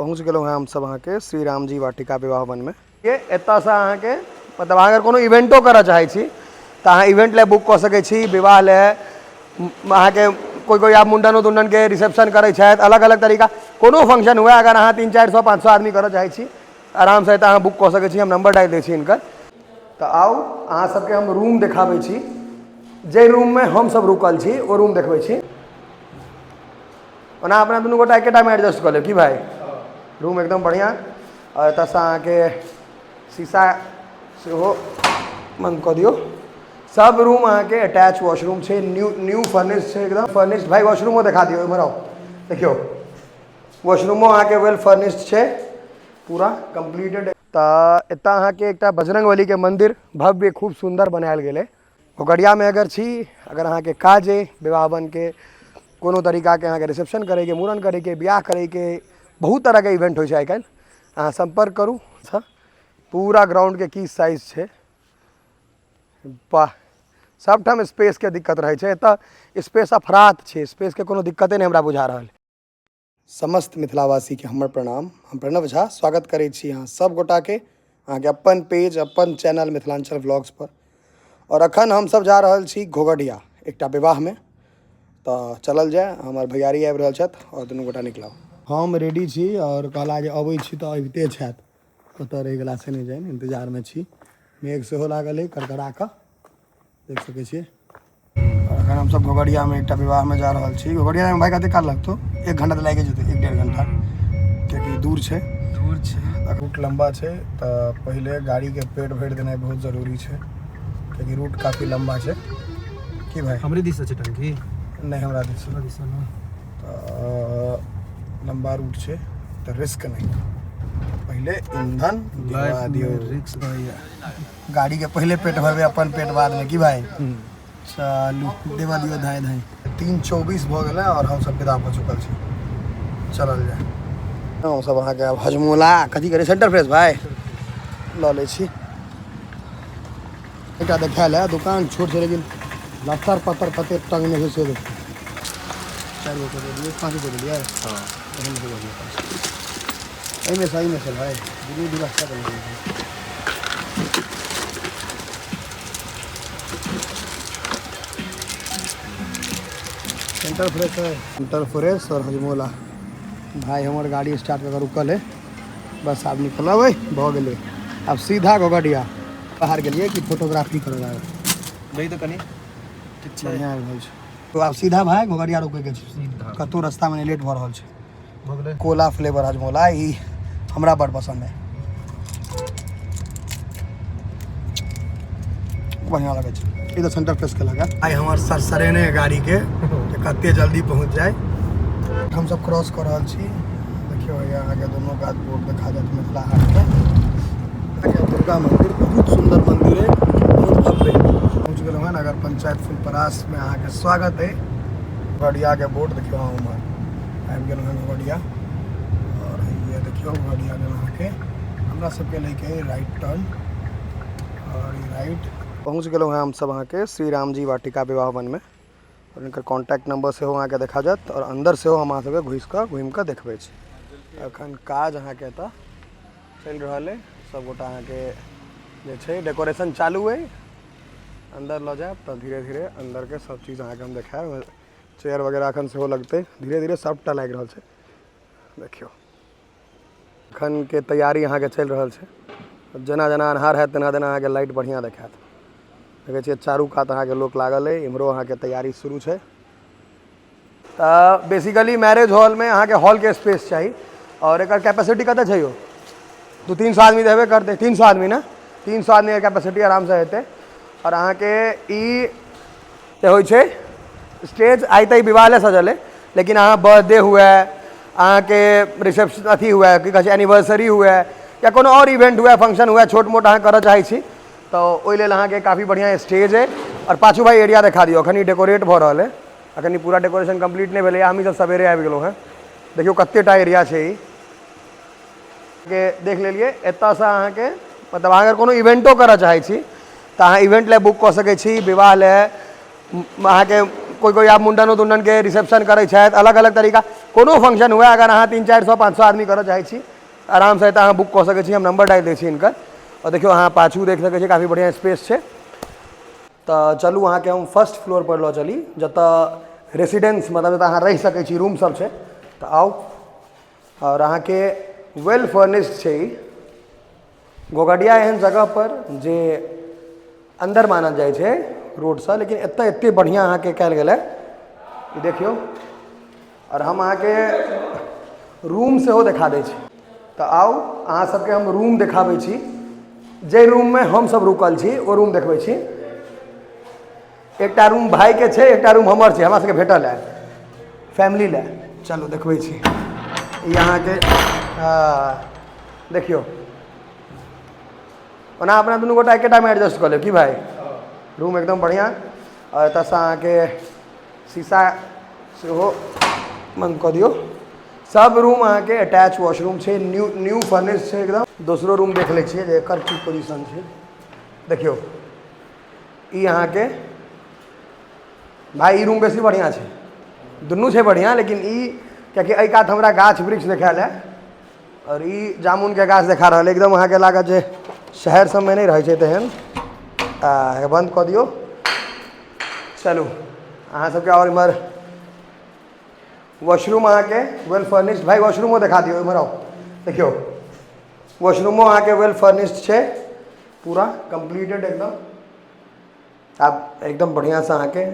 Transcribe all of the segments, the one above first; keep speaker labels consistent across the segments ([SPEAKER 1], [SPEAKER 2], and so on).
[SPEAKER 1] पहुँच गेलहुँ हेँ हमसभ अहाँके श्री रामजी वाटिका विवाह वनमे। ये एतऽसँ अहाँके मतलब अहाँ अगर कोनो इवेंटो करऽ चाहै छी तऽ अहाँ इवेंट लए बुक कऽ सकै छी, विवाह लए, अहाँके कोइ कोइ आब मुण्डनो तुण्डनके रिसेप्शन करै छथि, अलग अलग तरीका कोनो फंक्शन हुए, अगर अहाँ 300 400 500 आदमी करऽ चाहै छी आरामसँ एतऽ अहाँ बुक कऽ सकै छी। हम नम्बर डालि दै छी हिनकर। तऽ आउ अहाँ सबके हम रूम देखाबै छी, जाहि रूममे हमसब रुकल छी ओ रूम देखबै छी। ओना अपना दुनू गोटा एकेटामे एडजस्ट कऽ लेब की भाइ? रूम एकदम बढ़िआँ। आओर एतऽसँ अहाँके शीशा सेहो बन्द कऽ दियौ। सब रूम अहाँके अटैच वॉशरूम छै, न्यू न्यू फर्निश छै, एकदम फर्निश्ड। भाइ वॉशरूमो देखा दियौ, इम्हर आउ, देखियौ वॉशरूमो अहाँके वेल फर्निश्ड छै, पूरा कम्प्लीटेड। तऽ एतऽ अहाँके एकटा बजरङ्गबलीके मन्दिर भव्य खूब सुन्दर बनायल गेलै। खगड़ियामे अगर छी, अगर अहाँके काज अइ विवाह भवनके कोनो तरीकाके, अहाँके रिसेप्शन करैके, मूड़न करैके, बियाह करैके, बहुत तरहके इवेंट होइ छै आइ काल्हि, अहाँ सम्पर्क करू। पूरा ग्राउंडके की साइज छै, वाह। सबठाम स्पेसके दिक्कत रहै छै, एतऽ स्पेस अफरात छै, स्पेसके कोनो दिक्कते नहि हमरा बुझा रहल। समस्त मिथिलावासीके हमर प्रणाम। हम प्रणव झा स्वागत करै छी अहाँ सब गोटाके अहाँके अपन पेज अपन चैनल मिथिलाञ्चल व्लॉग्स पर। आओर अखन हमसब जा रहल छी घोघडिया एकटा विवाहमे, तऽ चलल जाय। हमर भैयारी आबि रहल छथि आओर दुनू गोटा निकलब। हम रेडी छी आओर कहला जे अबै छी तऽ अबिते छथि, कतऽ रहि गेला से नहि जानि, इन्तजारमे छी। मेघ सेहो लागल अइ कड़कड़ा कऽ, देख सकै छियै। अखन हमसब घोघडियामे एकटा विवाहमे जा रहल छी। घोघडियामे भाइ कते काल लगतौ? 1 घंटा तऽ लागि जेतै, 1-1.5 घंटा, कियाकि दूर छै।
[SPEAKER 2] दूर छै,
[SPEAKER 1] रूट लम्बा छै, तऽ पहिले गाड़ीके पेट भरि देनाइ बहुत जरूरी छै, कियाकि रूट काफी लम्बा छै। की भाइ?
[SPEAKER 2] हमरे दिस छै टंकी?
[SPEAKER 1] नहि, हमरा दिस।
[SPEAKER 2] हमरा दिस ने।
[SPEAKER 1] तऽ लम्बा रूट छै तऽ रिस्क नहि, पहिले ईंधन दिलवा दियौ।
[SPEAKER 2] रिस्क रहैया।
[SPEAKER 1] गाड़ी के पहले पेट भरबे, अपन पेट बाद में। की भाई? चलू देवा दियो धाय धाय। 3:24 भऽ गेलै और हम सब विदा भऽ चुकल छी, चलल जाय। हम सब अहाँके आब हजमोला कथी करै, सेंटर फ्रेश भाई लऽ लै छी एकटा। देखायल है दुकान छोट छै लेकिन लत्तर पत्तर कते टंगने छै से देखियौ। 4 गो कऽ देलियै, 5 गो देलियै।
[SPEAKER 2] हँ,
[SPEAKER 1] एहिमे से बढ़िआँ एहिमे से, एहिमे से भाइ दुनू व्यवस्था कऽ। सेंटर फ्रेश है, सेंटर फ्रेश और हजमोला। भाई हमर गाड़ी स्टार्ट कऽ रुकल है, बस आब निकलब भऽ गेलै। आब सीधा घोघडिया। बाहर गेलियै कि फोटोग्राफी करऽ लागल।
[SPEAKER 2] दही तऽ कनि ठीक छै,
[SPEAKER 1] बढ़िआँ आबि रहल छै। तो आब सीधा भाई घोघडिया रुकैके छै,
[SPEAKER 2] सीधा।
[SPEAKER 1] कतहु रास्तामे लेट भऽ रहल छै।
[SPEAKER 2] भऽ गेलै।
[SPEAKER 1] कोला फ्लेवर हजमोला ई हमरा बड़ पसन्द है, बढ़िआँ लगै छै। ई तऽ सेंटर फ्रेश के लगा। आइ हमर सरसरेने गाड़ीके जे कते जल्दी पहुँच जाय। हमसब क्रॉस कऽ रहल छी, देखियौ भैया अहाँके दुनू कात बोर्ड देखा जायत मिथिला हाटके। अहाँके दुर्गा मंदिर बहुत सुन्दर मंदिर है, बहुत भव्य। पहुँच गेलहुँ हँ नगर पंचायत फुलपरासमे, अहाँके स्वागत है। घोघडियाके बोर्ड देखियौ, अहाँ उम्हर आबि गेलहुँ हँ घोघडिया। आओर ये देखियौ घोघडिया गेल अहाँके। हमरा सबके लैके राइट टर्न और ई राइट। पहुँच गेलहुँ हँ हमसब अहाँके श्री रामजी वाटिका विवाह वनमे। आओर हिनकर कॉन्टैक्ट नंबर सेहो अहाँके देखा जायत आओर अन्दर सेहो हम अहाँ सबके घुसिकऽ घुमिकऽ देखबै छी। एखन काज अहाँके एतऽ चलि रहल अइ, सबगोटा अहाँके जे छै डेकोरेशन चालू अइ। अन्दर लऽ जायब तऽ धीरे धीरे अन्दरके सब चीज अहाँके हम देखायब। चेयर वगैरह एखन सेहो लगतै, धीरे धीरे सबटा लागि रहल छै। देखियौ एखनके तैयारी अहाँके चलि रहल छै। जेना जेना अन्हार हैत तेना तेना अहाँके लाइट बढ़िआँ देखायत। देखै छियै चारू कात अहाँके लोक लागल अइ, इम्हरो अहाँके तैयारी शुरू छै। तऽ बेसिकली मैरेज हॉलमे अहाँके हॉलके स्पेस चाही। आओर एकर कैपेसिटी कते छै यौ? 200-300 आदमी तऽ हेबे करतै। 300 आदमी ने, 300 आदमीके कैपेसिटी आरामसँ हेतै। आओर अहाँके ई जे होइ छै स्टेज, आइ तऽ ई विवाह लए सजल अइ, लेकिन अहाँ बर्थडे हुए, अहाँके रिसेप्शन अथी हुए, की कहै छै एनिवर्सरी हुए, या कोनो आओर इवेंट हुए, फंक्शन हुए छोट मोट अहाँ करऽ चाहै छी तऽ ओहि लेल अहाँके काफी बढ़िआँ स्टेज अइ। आओर पाछू भाइ एरिया देखा दियौ, अखन ई डेकोरेट भऽ रहल अइ, अखन ई पूरा डेकोरेशन कम्प्लीट नहि भेलैए, हमही सब सवेरे आबि गेलहुँ हेँ। देखियौ कते टा एरिया छै ई के देख लेलियै। एतऽसँ अहाँके मतलब अहाँ अगर कोनो इवेंटो करऽ चाहै छी तऽ अहाँ इवेंट लए बुक कऽ सकै छी, विवाह लए, अहाँके कोइ कोइ आब मुण्डनो तुण्डनके रिसेप्शन करै छथि, अलग अलग तरीका। कोनो फंक्शन हुए, अगर अहाँ 300 400 500 आदमी करऽ चाहै छी, आरामसँ एतऽ अहाँ बुक कऽ सकै छी। हम नंबर डालि दै छी हिनकर। आओर देखियौ, अहाँ पाछू देख सकै छी, काफी बढ़िआँ स्पेस छै। तऽ चलू, अहाँके हम फर्स्ट फ्लोर पर लऽ चली, जतऽ रेसिडेंस, मतलब जतऽ अहाँ रहि सकै छी, रूम सब छै। तऽ आउ। आओर अहाँके वेल फर्निश्ड छै ई। घोघडिया एहन जगह पर जे अन्दर मानल जाइ छै रोडसँ, लेकिन एतऽ एते बढ़िआँ अहाँके कयल गेलै, ई देखियौ। आओर हम अहाँके रूम सेहो देखा दै छी। तऽ आउ, अहाँ सबके हम रूम देखाबै छी। जाहि रूममे हमसब रुकल छी, ओ रूम देखबै छी। एकटा रूम भाइके छै, एकटा रूम हमर छै, हमरा सबके भेटल है फैमिली लए। चलू, देखबै छी। ई अहाँके देखियौ। ओना अपना दुनू गोटा एकेटामे एडजस्ट कऽ लेब की भाइ? रूम एकदम बढ़िआँ। आओर एतऽसँ अहाँके शीशा सेहो बन्द कऽ दियौ। सब रूम अहाँके अटैच वॉशरूम छै, न्यू न्यू फर्निश छै एकदम। दोसरो रूम देख लै छियै जे एकर की पोजिशन छै। देखियौ, ई अहाँके भाइ ई रूम बेसी बढ़िआँ छै। दुनू छै बढ़िआँ, लेकिन ई कियाकि एहि कात हमरा गाछ वृक्ष देखायल है आओर ई जामुनके गाछ देखा रहल है। एकदम अहाँके लागत जे शहर सबमे नहि रहै छै तेहन। आ बन्द कऽ दियौ। चलू, अहाँ सबके आओर इम्हर वॉशरूम अहाँके वेल फर्निश्ड। भाइ, वॉशरूमो देखा दियौ। इम्हर आउ। देखियौ, वॉशरूमो अहाँके वेल फर्निश्ड छै, पूरा कम्प्लीटेड एकदम। आब एकदम बढ़िआँसँ अहाँके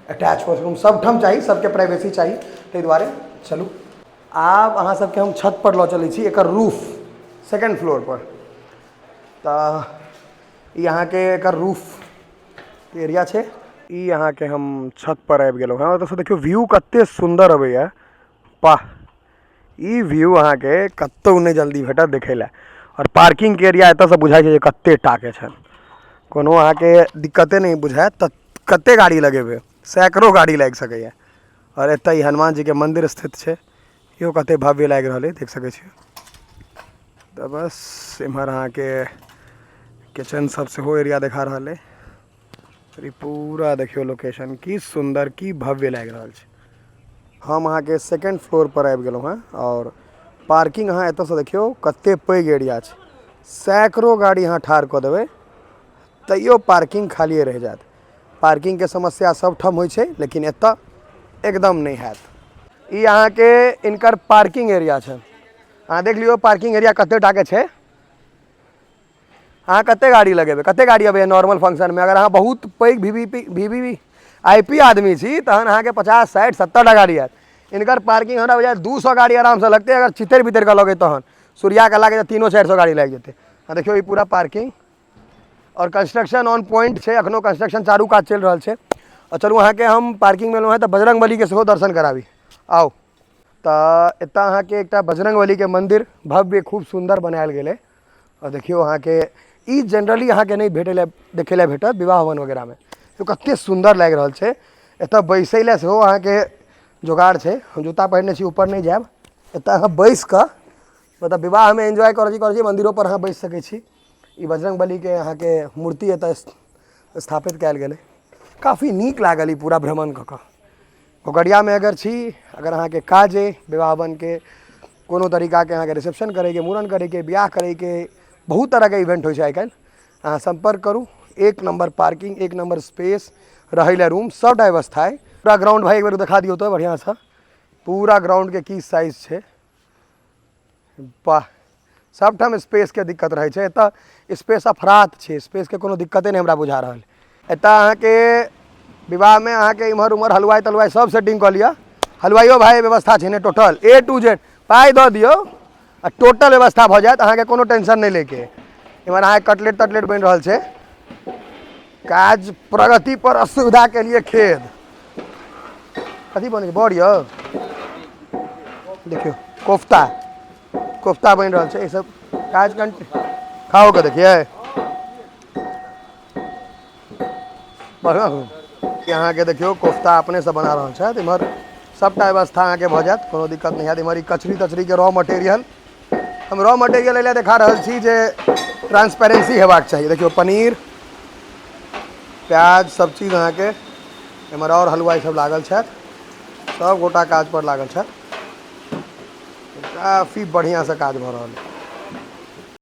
[SPEAKER 1] अटैच वॉशरूम सबठाम चाही, सबके प्राइवेसी चाही, ताहि दुआरे। चलू, आब अहाँ सबके हम छत पर लऽ चलै छी, एकर रूफ, सेकंड फ्लोर पर। तऽ ई अहाँके एकर रूफ एरिया छै। ई अहाँके हम छत पर आबि गेलहुँ हँ। ओतऽसँ देखियौ, व्यू कते सुन्दर अबैया। वाह, ई व्यू अहाँके कतहु नहि जल्दी भेटत देखै लए। आओर पार्किंगके एरिया एतऽसँ बुझाइ छै जे कते टाके छै। कोनो अहाँके दिक्कते नहि बुझायत तऽ कते गाड़ी लगेबै, सैकड़ो गाड़ी लागि सकैए। आओर एतऽ ई हनुमान जीके मन्दिर स्थित छै। इहो कते भव्य लागि रहल अइ, देख सकै छी। तऽ बस, एम्हर अहाँके किचन सब सेहो एरिया देखा रहल अइ। ई पूरा देखियौ लोकेशन, की सुन्दर, की भव्य लागि रहल छै। हम अहाँके सेकंड फ्लोर पर आबि गेलहुँ हँ। आओर पार्किंग अहाँ एतऽसँ देखियौ, कते पैघ एरिया छै। सैकड़ो गाड़ी अहाँ ठाढ़ कऽ देबै, तैयो पार्किंग खालिए रहि जायत। पार्किंगके समस्या सबठाम होइ छै, लेकिन एतऽ एकदम नहि हैत। ई अहाँके इनकर पार्किंग एरिया छै। अहाँ देख लियौ, पार्किंग एरिया कते टाके छै। अहाँ कते गाड़ी लगेबै, कते गाड़ी अबैए नॉर्मल फंक्शनमे? अगर अहाँ बहुत पैघ V V P VVVIP आदमी छी, तहन अहाँके 50, 60, 70टा गाड़ी आयत। इनकर पार्किंग हमरा बुझाइए 200 गाड़ी आरामसँ लगतै। अगर चितर बितर कऽ लगै, तहन सूर्या के लागै तऽ 300-400 गाड़ी लागि जेतै। आ देखियौ, ई पूरा पार्किंग आओर कंस्ट्रक्शन ऑन पॉइंट छै। अखनो कंस्ट्रक्शन चारू कात चलि रहल छै। आओर चलू, अहाँके हम पार्किंगमे एलहुँ हँ तऽ बजरंग बलीके सेहो दर्शन कराबी। आउ। तऽ एतऽ अहाँके एकटा बजरंग बलीके मन्दिर भव्य, खूब सुन्दर बनायल गेलै। आओर देखियौ, अहाँके ई जनरली अहाँके नहि भेटै लए, देखै लए भेटत विवाह भवन वगैरहमे। तो कते सुन्दर लागि रहल छै। एतऽ बैसै लए सेहो अहाँके जोगाड़ छै। हम जूता पहिरने छी, ऊपर नहि जायब। एतऽ अहाँ बैस कऽ, मतलब विवाहमे एन्जॉय करै छी, मन्दिरो पर अहाँ बैस सकै छी। ई बजरंग बलीके अहाँके मूर्ति एतऽ स्थापित कयल गेलै। काफी नीक लागल ई पूरा भ्रमण कऽ कऽ। खगड़ियामे अगर छी, अगर अहाँके काज अइ विवाह भवनके, कोनो तरीकाके अहाँके रिसेप्शन करैके, मूड़न करैके, बियाह करैके, बहुत तरहके इवेंट होइ छै आइकाल्हि, अहाँ सम्पर्क करू। एक नम्बर पार्किंग, एक नम्बर स्पेस, रहै लए रूम, सबटा व्यवस्था अइ। पूरा ग्राउंड भाइ एक बेर देखा दियौ तऽ बढ़िआँसँ, पूरा ग्राउंडके की साइज छै। वाह, सबठाम स्पेसके दिक्कत रहै छै, एतऽ स्पेस अफरात छै। स्पेसके कोनो दिक्कते नहि हमरा बुझा रहल। एतऽ अहाँके विवाहमे अहाँके इम्हर उम्हर हलुआइ तलुआइ सब सेटिंग कऽ लिअ। हलुआइयो भाइ व्यवस्था छै ने, टोटल ए टू जेड। पाइ दऽ दियौ आ टोटल व्यवस्था भऽ जायत, अहाँके कोनो टेंशन नहि लैके। इम्हर अहाँके कटलेट तटलेट बनि रहल छै। काज प्रगति पर, असुविधा के लिए खेद। कथी बनै छै? बड़ यौ, देखियौ, कोफ्ता, कोफ्ता बनि रहल छै। ई सब काज कंट खाओ के देखिए बढ़िआँ। अहाँके देखियौ, कोफ्ता अपनेसँ बना रहल छथि। इम्हर सबटा व्यवस्था अहाँके भऽ जायत, कोनो दिक्कत नहि हैत। इम्हर ई कचरी तचरीके रॉ मटेरियल, हम रॉ मटेरियल एहि लए देखा रहल छी जे ट्रांसपेरेंसी हेबाक चाही। देखियौ, पनीर, प्याज, सब चीज अहाँके एम्हर आओर हलुआई सब लागल छथि, सब गोटा काज पर लागल छथि। काफी बढ़िआँसँ काज भऽ रहल है।